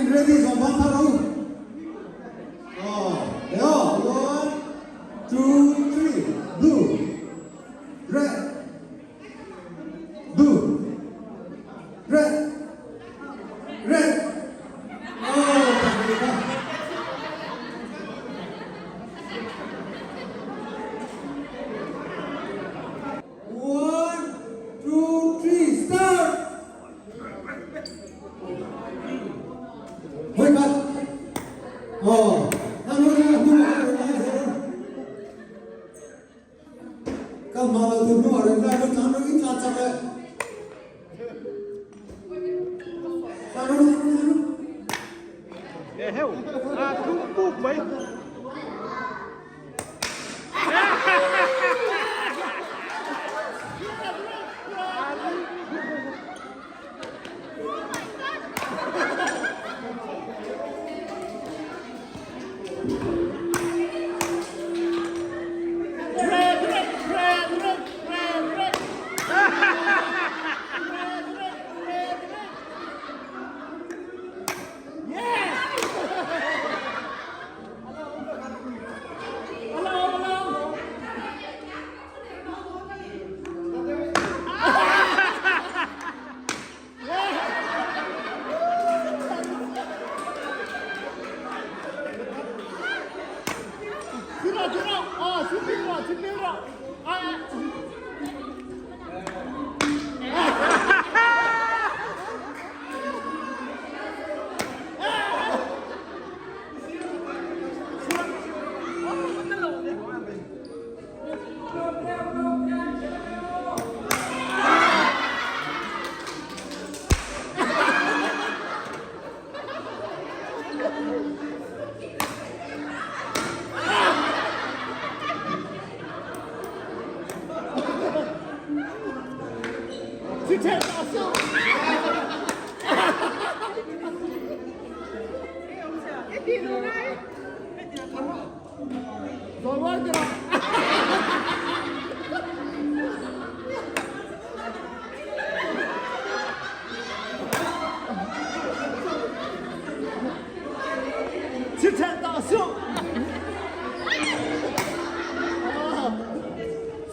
In ready zawng vang phar rawh u. Aw, leh aw. One, two, three, blue, red, blue, red, red. Aw, pahnih kha. One, two, three, start! Hoi khat. Oh, nang hoi na hnu a ron lai zel. Kal ma lo tu hnu a ron lai lo tlan ro in tlan chak le. Tlan ro tlan ro tlan ro. Heo, a thum puk mai.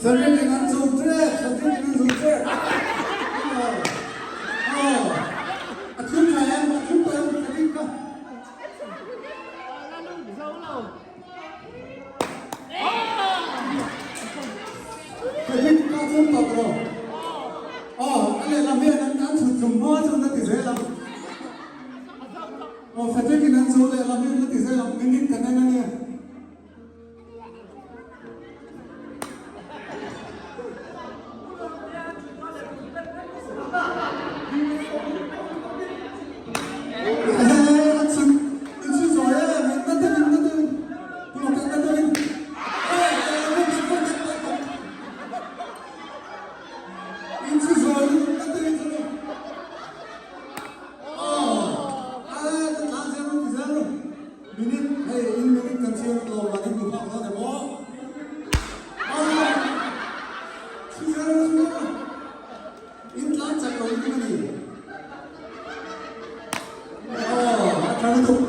Frederick an zo ṭep, Frederick an zo ṭep. Aw, a thil ṭha em, a thil tawh em Frederick kha. Frederick kha chuan tawh tawh. Aw, a lehlam hian an an chhut tlum hma chuan a ti zel ang. Aw, Frederick in an zo lehlam hian a ti zel ang, minute kan en a nia. Minute, hei in minute kan chhiar tlawm dan in hmu phak dawn em aw? Aw! Chhiar chhiar in tlan chak lo lutuk a ni. Aw, a tha lutuk.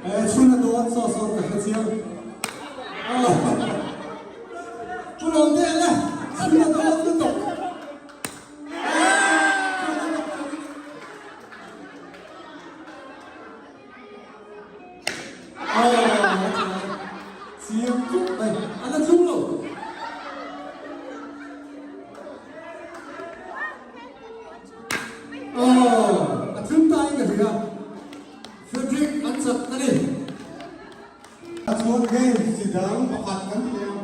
Eh, chhun a dawn saw saw ka hre chiang. Aw! Chu lo te le, chhun a dawn lutuk. Chiang khawp mai, a la thlung lo. Aw, a thlung ta in ka hria. Frederick an chak a ni. A chuan game chi dang pakhat kan ti leh ang.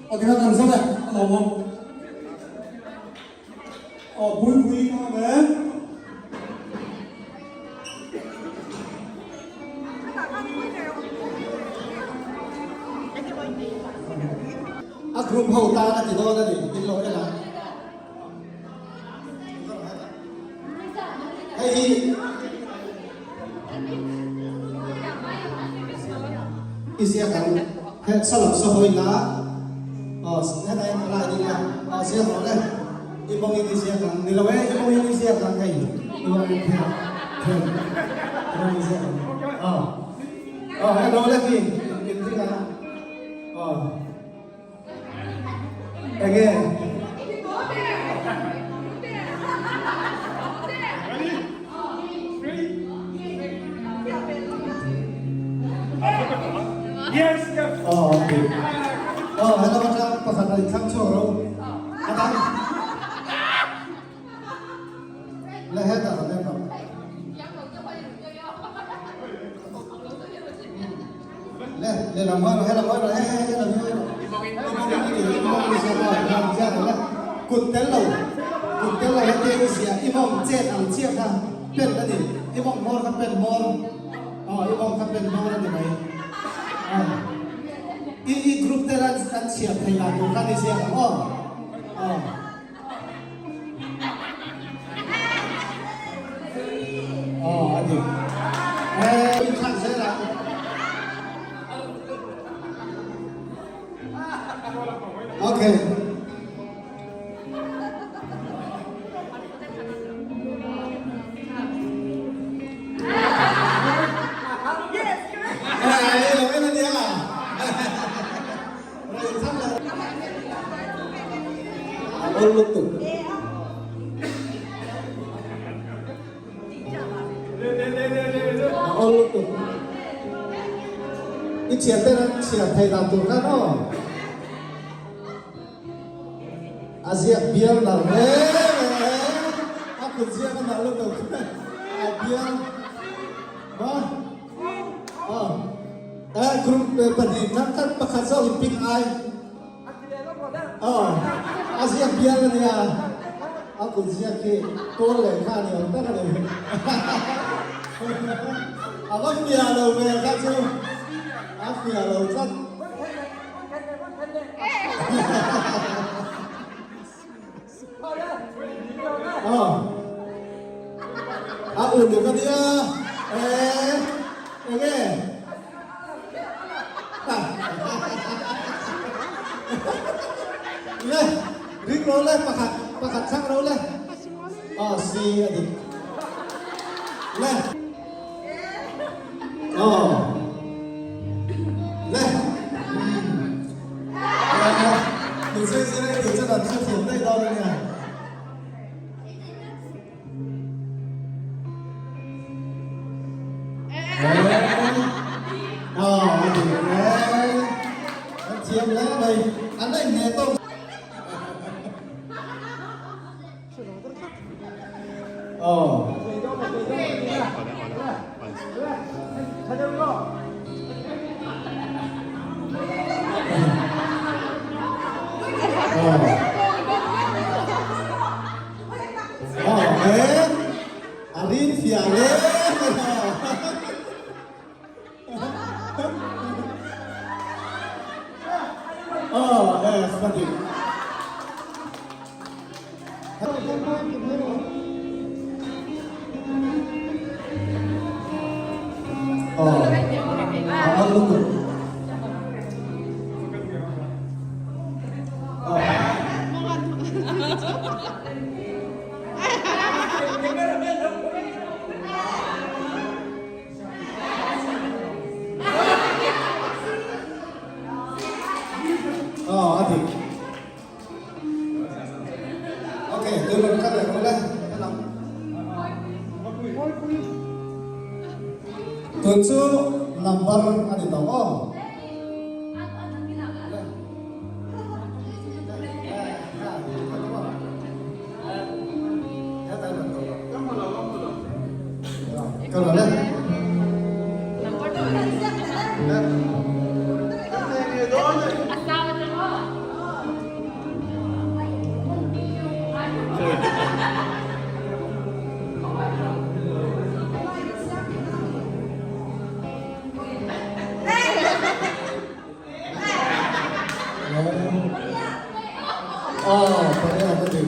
Aw tikhan kan zawt e, a lawmawm. Aw Puipui ka awm e. A group ho tan a ti dawn a ni, in lo en ang. Hei hi i ziak ang, he salam sahawi la, aw hetah hian a lai ding a, aw ziak rawh le, i bawngin i ziak ang, ni lo e, i bawngin i ziak ang hei. Uang thek thek rawng ziak ang. Aw. Aw hello le khi in ring a. Aw. Enge? Aw okay. Aw hello atang pakhat a inthlang chhuak ro. Atang. Le hetah kan en ang. Le le lam hawi rawh he lam hawi rawh he he he lam hawi rawh. I mawng i ziah aw i mawng ziah rawh le. Kut tel lo kut tel lo hetiang i ziah i mawng chet ang chiah kha pen a ni. I mawng hmawr kha pen hmawr aw i mawng kha pen hmawr a ni mai. Aw i i group te an an chhiar thei dan tur khan i ziak ang aw. Aw. Aw a dik. Eh in thlan zel a. Okay. Eh, lo en a nia. A awl lutuk. A awl lutuk. I chhiar te ran chhiar thei dan tur khan aw. A ziak bial nar hle mai. A kut ziak a nar lutuk. A bial. Maw? Aw group pahnih khat pakhat zawk in pick ai. Aw a ziak bial a nia a kut ziak khi kawl leh kha a ni awm tak a ni. A va fiah lo ve kha chu a fiah lo tlat. Aw a uluk a nia eh enge le ring ro le pakhat pakhat thlang ro le aw si a dik le aw le A rin fiah hle mai a. Aw, eh, ka dik. Aw, a al lutuk. Aw. Aw, a dik. Ok, tu rawn kal leh rawh le, helam. Tun chu number a ni tawh aw. Kal le. Aw, pare a ti.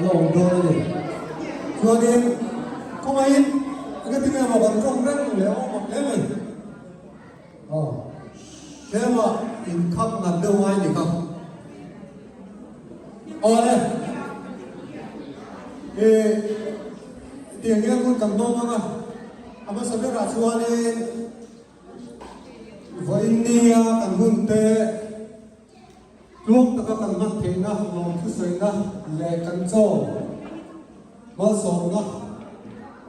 A lo awm dawn a ni. Chuanin khawngaihin ka ti nge maw kan tawng reng leh a awm ang hle mai. Aw tlema inkhap nat deuh ngai ni kha. Aw le ih tiang hian hun kan hmang ang a, a hmasa berah chuanin vawiin nia kan hun te Tluang taka kan hman theihna, lawmthusawina leh kan chaw malsawmna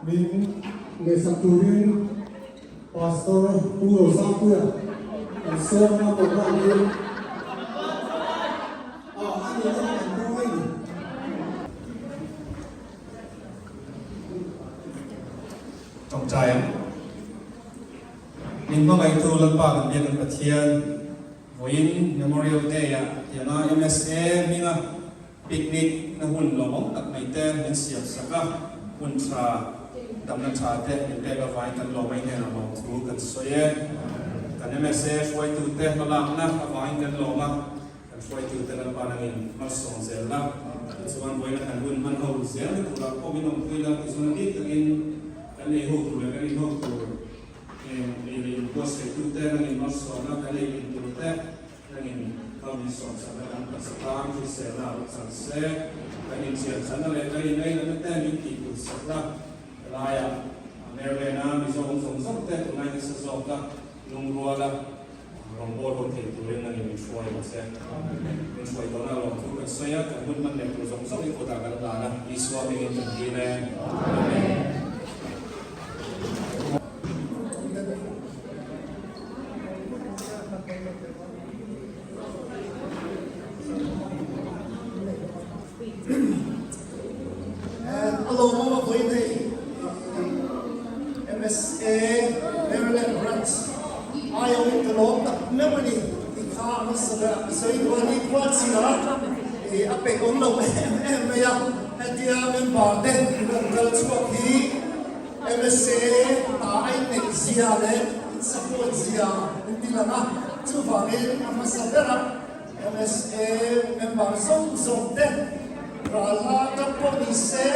min ngaihsak turin Pastor Pu Rosangpuia kan sawmna tawhna angin a a nihna hi kan hmang mai ni. Tawngtai ang. Min hmangaihtu Lalpa kan biak kan Pathian. Vawiin Memorial Day-ah tianga MSA hminga picnic na hun lawmawm tak mai te min siam sak a, hun tha, damna tha te min pek avangin kan lawm a inenah lawmthu kan sawi e. Kan MSA hruaitute hmalakna avangin kan lawm a, kan hruaitute Lalpa nangin malsawm zel la, tichuan vawiina kan hun hman ho zel na turah pawh min awmpui la, tichuan a bik takin kan ei ho tur leh kan in ho tur Heng ei leh in buatsaitute nangin malsawmna kan ei in turte nangin kal min sawmsakna kan taksa tan hriselna a lo chan se. Kan inchianchhanna leh kan inlainatna te min tih tur sakna helaiah Maryland-a Mizo awm zawng zawng te tunlai nasa zawka lungruala rawngbâwl ho thei turin nangin min hruai ang che. Min hruai tawhna lawmthu kan sawi a, kan hun hman leh tur zawng zawng i kutah kan hlan a, Isua hmingin kan dil e. Amen. A lawmawm a vawi nei MSA Maryland Branch aiawhin ka lawm tak meuh a ni tih kha a hmasa berah ka sawi duh a ni. Khua chhia a peih awm lo em em mai a, hetia member te rawn kal chhuak hi MSA ta a inneih zia leh in support zia in ti lang a, chuvangin a hmasa berah MSA member zawng zawng te ral la atang pawh ni se,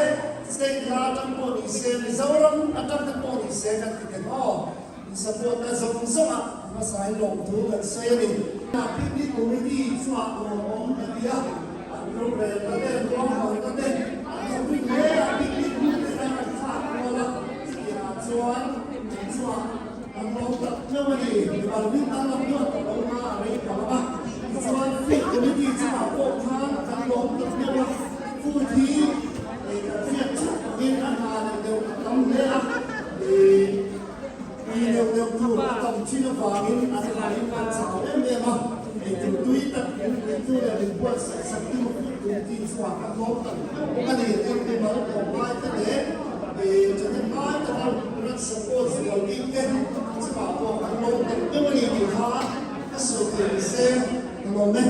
state la atang pawh ni se, Mizoram atang te pawh ni se kan ti thei maw? In support na zawng zawng ah hmasa in lawmthu kan sawi a ni. Picnic committee chungah lawmawm ka ti a, an rorel na te, ruahman na te an thawk hle a, picnic hun te khan an thlak kual a, chutiangah chuan in chungah Kan lawm tak meuh a ni, mimal min tan lam duat tak lo kha a rei ta lo a, tichuan food committee chungah pawh khan kan lawm tak meuh a, food hi kan hriat thup angin a hna leh deuh a tam hle a, tui deuh deuh tur a tam thin avangin an hlain kan chau em em a, eitur tui tak min puitu leh min buatsaih saktu food committee chungah kan lawm tak meuh bawk a ni, heng mimal tlawmngai te leh chawhnem ngai taka Rat support zual bik te chungah pawh kan lawm deuh deuh a ni tih kha ka sawi thei ni se ka lawm e.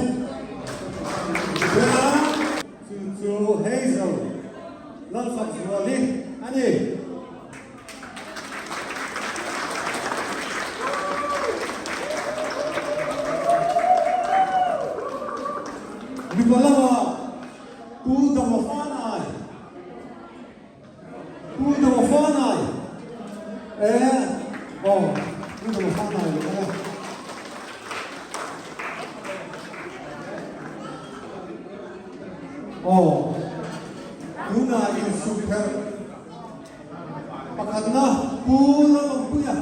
Bela chu chu Hazel Lalfak Zuali a ni. Mipa lamah Pu Damafanai. Pu Dawfanai e aw Pu Dawfanai lo kal a. Aw tunah insuk pherh pakhatna Pu Lalawmpuia.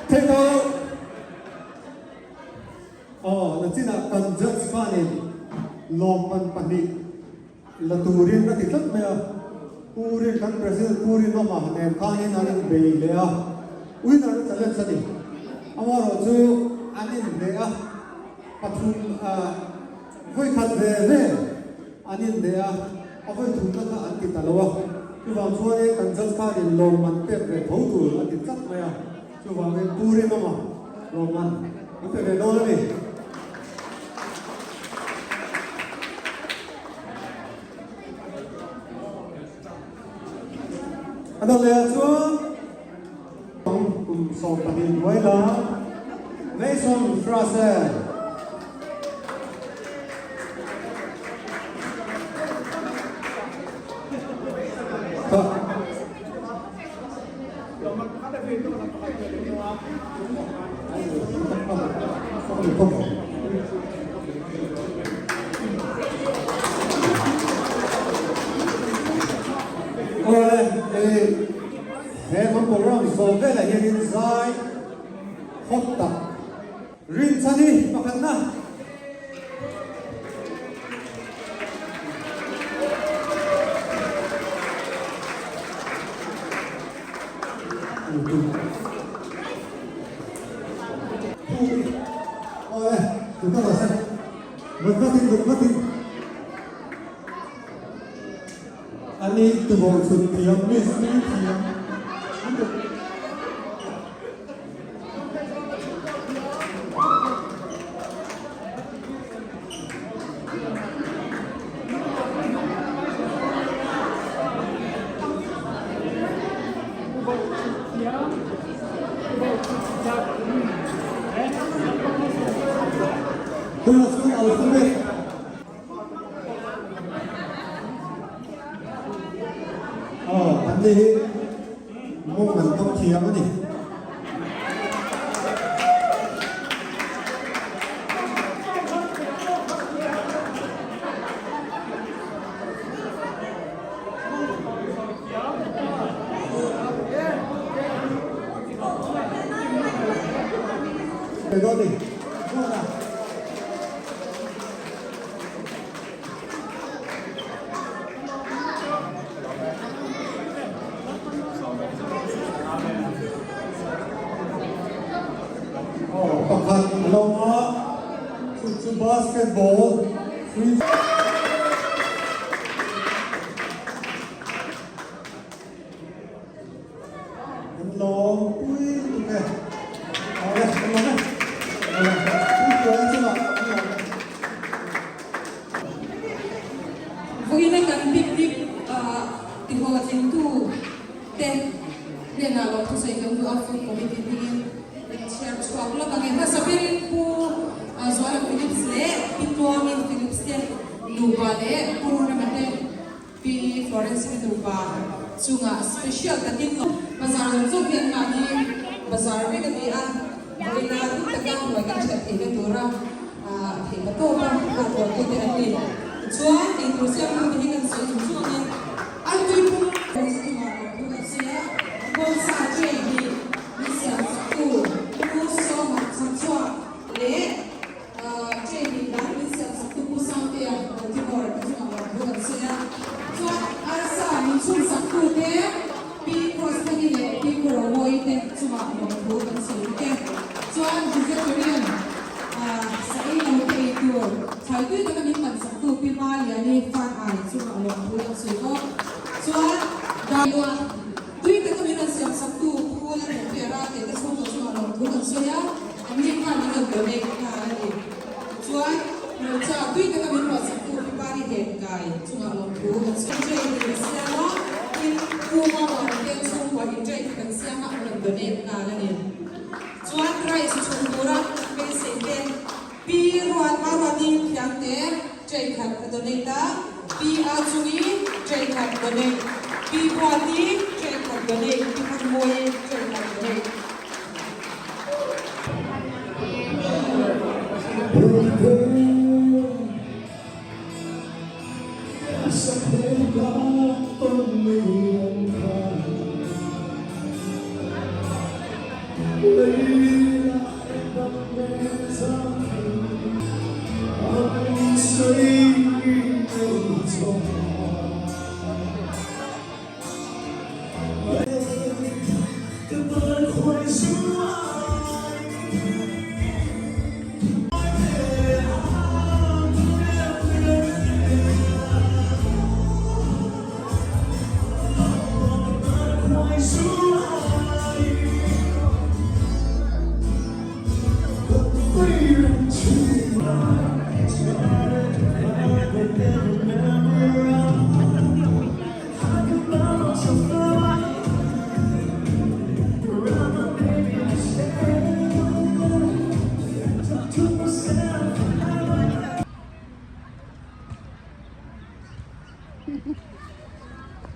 Theih Aw, nachinah kan judge khanin. Lawmman pahnih la turin a ti tlat mai a, Pu Rin kan President Pu Rinawma nen khanin an inbei leh a, winner challenge a ni. Amaherawhchu an inhneh a, pathum vawi khat ve ve an inhneh a, a vawi thumna kha an ti ta lo a, chuvang chuanin kan judge khanin lawmman pek ve tho tur a ti tlat mai a, chuvangin Pu Rinawma lawmman an pe ve dawn a ni. A dawt leh ah chuan kum 12 hnuai la Mason Fraser. Awle, he kan program zawh velah hianin zai hawt tak rinchhan hi pakhatna. Ani tubo chhun thiam miss ni thiam. Tunah chuan alphabet. Aw, an ni hi mawng an tawk thiam a ni. Pakhat a lo a, chu chu basketball free An lawm pui lutuk e. Awle, an lawm e. Awle, pui tuai chungah an lawm e. Vawiina kan picnic tihawh tlingtu te hnenah lawm thusawi kan duh a, Food Committee hmingin in chhiar chhuak lawk ang e. Hmasa berin Pu Zuala Phillips leh Pi Tluangin Phillips te nupa leh Pu Rema te Pi Florence te nupa chungah special takin bazar zawng zawng hian mahni bazar vek a ni a, vawiina hlim taka hnuai kan ṭhiat theihna tura theihna tawpa hna tuartute an ni. Tichuan, eitur siamtute hi kan sawi chung chungin Artui pum chungah lawmthu kan sawi a, Bawngsa tray hi min siamsaktu Pu Sawma Chhakchhuak leh Tray hnih dang min siamsaktu Pu Sangtea Baltimore te chungah lawmthu kan sawi a. Chuan arsa min chhunsaktute Pi Cross Thani leh Pi Kurawoi te chungah lawmthu kan sawi bawk e. Chuan vegetarian sa ei lo te ei tur thlai tui taka min pansaktu Pi Maliani Fan Ai chungah lawmthu kan sawi bawk. Chuan Dailua tui taka min rawn siamsaktu Pu Lalmuhfiara te te chhungkaw chungah lawmthu kan sawi a. Anni khan min rawn donate nghal a ni. Tichuan, hmeichhia tui taka min ruahsaktu Pi Pari Hen Kai chungah lawmthu kan sawi. Tray hi kan siam a, tin Pu Mawar te chhungkua in tray kha kan siam a, an rawn donate nghal a ni. Chuan rice chhung tura beisei te Pi Ruat Maruati Khiangte tray khat a donate a, Pi A Chungi tray khat donate, Pi Buati tray khat donate, Pi Thanmawii tray khat donate.